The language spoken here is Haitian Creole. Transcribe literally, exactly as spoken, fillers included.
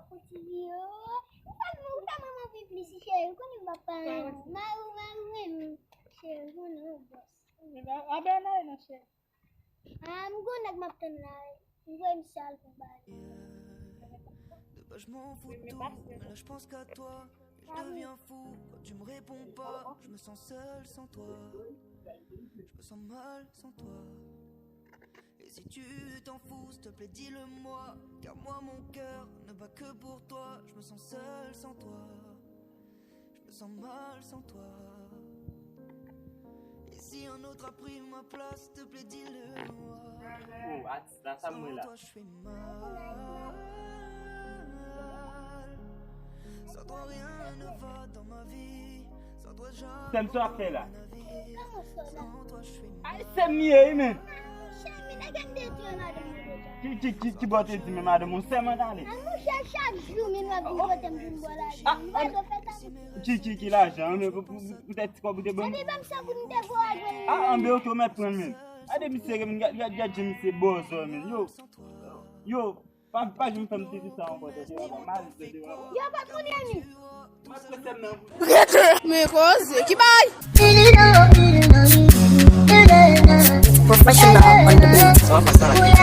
Fouti yo. Ou fè m, ou fè m anvi plis, cheri. Ou konnen m pa pa renmen. Mari, mari, renmen. Cheri, ou konnen, ou bòs. A, a, Bènay, non, cheri. Ah, m gon nèg m ap tann la. M voye misye al pou bal. De base, je m'en fous de tout, mais là, je pense qu'à toi. Je deviens fou quand tu me réponds pas. Je me sens seul sans toi. Je me sens mal sans toi. Et si tu t'en fous, s'il te plaît, dis-le-moi. Car moi, mon cœur ne bat que pour toi. Je me sens seul sans toi. Je me sens mal sans toi. Et si un autre a pris ma place, s'il te plaît, dis-le-moi. Oh, atis la, sa m wè la. Sans toi, je fais mal. Sans toi, rien ne va dans ma vie. Sans toi, jamais. Sèm sa ap fè la. Kòman sa la? Ay, sèm li ye, wi, men. Chèmi, nèg an detwi madanm mwen deja. Ki, ki, ki, ki bò te di men madanm ou sèm an ale? A monchè, chak jou men w ap vin kote m pou m ba w lajan. M pa dwe fè sa. Ki, ki, ki lajan? Anben, pou, pou, poutèt ti kòb ou te ban m. Epi ban m sa pou m te voye al jwenn. Ah, anben, ok, ou mèt pran l menm. Gade misye, men, gad, gad, gad jan misye bòzò, men. Yo, yo, pa, pa janm fè m sezi sa ankò, tèt yo, mal, tèt yo. Yo pa konnen mi. Mwen prese m nan. Men koze ki bay. Professional on the beat.